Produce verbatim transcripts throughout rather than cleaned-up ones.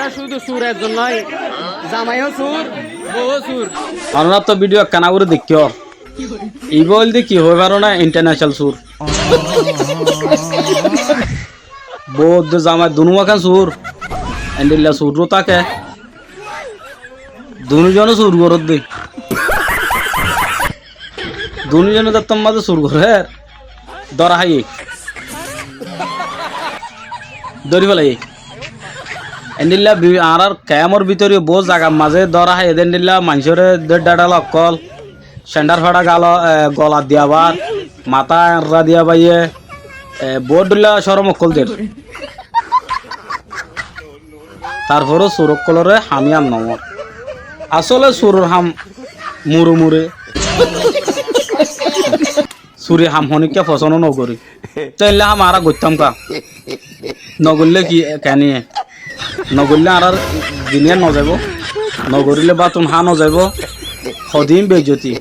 Cúdu sur ezzon noó, zamai ó sur, bou ó sur. Onoráttu bídiyo ekkán agóre deikkó. Ibá óilde ki hoói faró na, international sur. Bou de zamai dunúwa ekkán sur. Endilla sur ó táke. Dunúzone sur gorédde. Dunúzone de tor mazé sur gorér. Dóra háiye. Dóri félaiyé. Endilla bi-, añárár kemor bútore bóut zagar mazé dóra háiye de endilla maincóre de dháthal ókkol, cendhár faça galo, e, golat diya bar, matá eñrra diya baiye, e, bóut dhóilla córom ókkol der. Tarfore sur ókkolóre hamí ar nomor. Asóle suror ham mure mure. Suri ham honíkka fosón nogorí. Tóile ham añára goittám ká? Nogoillé ki, e, keniye? Nogoillé añárár din yían nozaibó. Nogoríle bát un há nozaibó. Hodin beijjoti.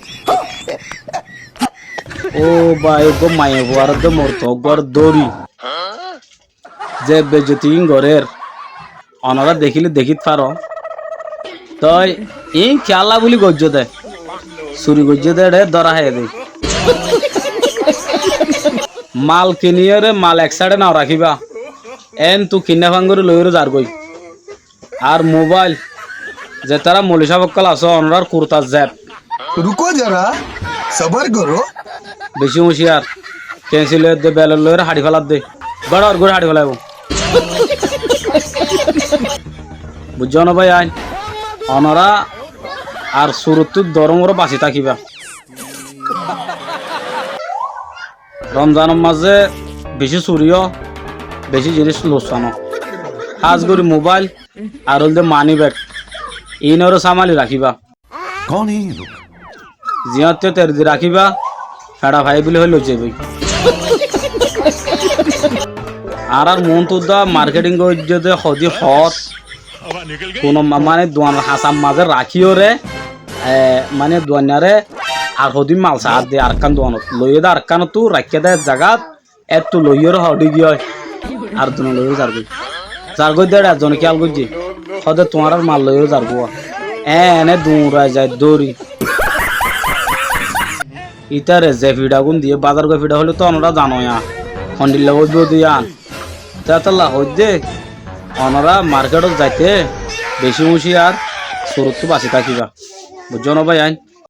Ó bái, eggúa maiyafua ar de morot eggúar dóri. Ze beijjoti ín gorér, onorá dekíle dekít faró. Toi ín kiyólla bóli goijjé dé? Suri goijjé dé, eçé dóra háiye dé. Mal kiniyóre mal ek sáide norakíba. Éntu kinná fán gorí loiyóre zargói. Ar mobáil, zetará moulovi sáb ókkol asó, onorár kurtar zep. Ruko zara, sabar koro. Bicí úñciyar. Kensil loiyódde, belot loiyóre haçi féladde. Góçor gorí haçi félaibóu. Buijjó né báiyain? Onorá ar surottú dorómoré basi tákiba. Romzanor mazé bicí suri ó, bicí ziníc luksan ó. Hás gorí mobáil ar óilde mani beg, iínoré sámali rakíba. Ziyántte terdi rakíba, feça faiyé bóli hoilé loizaibói. Añárár muúntu dá markéting goijjé dé hodí hoór, kunó ma-, mane duanor hañsar mazé rakíyoré, e, mane duainnaré ar hodí mal saádde arekkán duanot, loiyé dé arekkánottú raikké dé ek zagat, éttu loiyóre hoçé giyói, ar duno loiyóre zargói. Zargói dé eçé ezzone kiyál goijjé. Hoóde tuáñrár mal loiyóre zargói. Eéne duñrai zai dóri. Ítare ze fiçagún diyé, bazar goi fiça hoilé tó onorá zano yá. Hondilla óibo de yían. Tétolla hoiddé, onorá markétot zaite bicí úñciyar, surottú basi tákiba. Buijjó né báiyain?